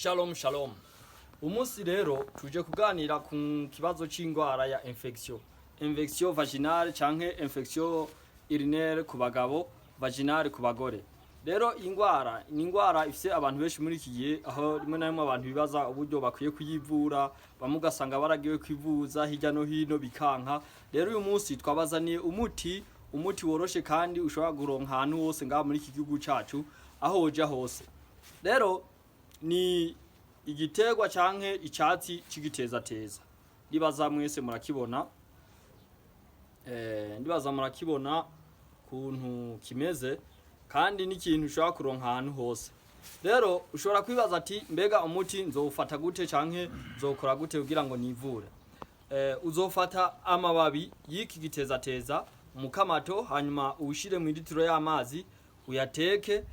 Shalom shalom. Umunsi rero tuje kuganira ku kibazo c'ingwara ya infection. Infection vaginale canke infection urinaire ku bagabo, vaginale ku bagore. Rero iyi ngwara ni ingwara ifise abantu benshi muri iki gihe, aho rimwe na rimwe abantu bibaza uburyo bakwiye kuyivura, bamwe ugasanga baragiwe kwivuza hirya no hino bikanka. Rero uyu munsi twabazaniye umuti, umuti woroshe kandi ushobora kuronka ahantu hose ngaha muri iki gihugu cacu, aho woja hose. Rero ni igiterwa canke icatsi c'igitezateza. Ndibaza mwese murakibona. Ndibaza murakibona kuntu kimeze, kandi n'ikintu ushobora kuronka ahantu hose. Rero ushobora kwibaza ati: "Mbega umuti nzowufata gute canke nzokora gute kugira ngo nivure?" Uzofata amababi y'iki gitezateza umukamato, hanyuma uwushire mu litiro y'amazi, uyateke.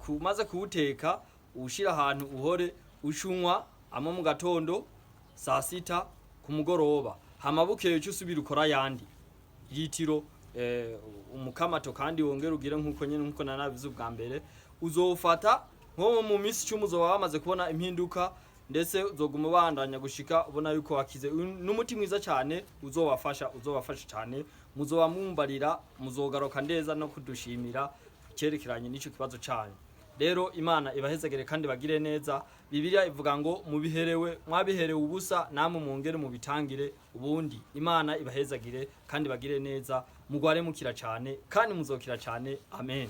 Umaze kuwuteka, uwushire ahantu uhore ushunywa amwe mu gatondo, saa sita, ku mugoroba. Hama bukeye uce usubira ukora ayandi litiro umukamato, kandi wongere ugire nkuko nyene nkuko nanabivuze ubwa mbere. Uzofata nko mu minsi 10, uzoba wamaze kubona impinduka, ndetse uzoguma ubandanya gushika ubona yuko wakize. Uyu n'umuti mwiza cyane uzobafasha, uzobafasha cyane. Muzoba mumbarira, muzogaruka ndeza no kudushimira icyerekeranye n'ico kibazo canyu. Rero Imana ibahezagere kandi bagire neza. Bibiliya ivuga ngo mubiherewe, mwabiherewe ubusa, namwe mwongere mubitangire ubundi. Imana ibahezagire kandi bagire neza. Mugware mukira cyane kandi muzokira cyane. Amen.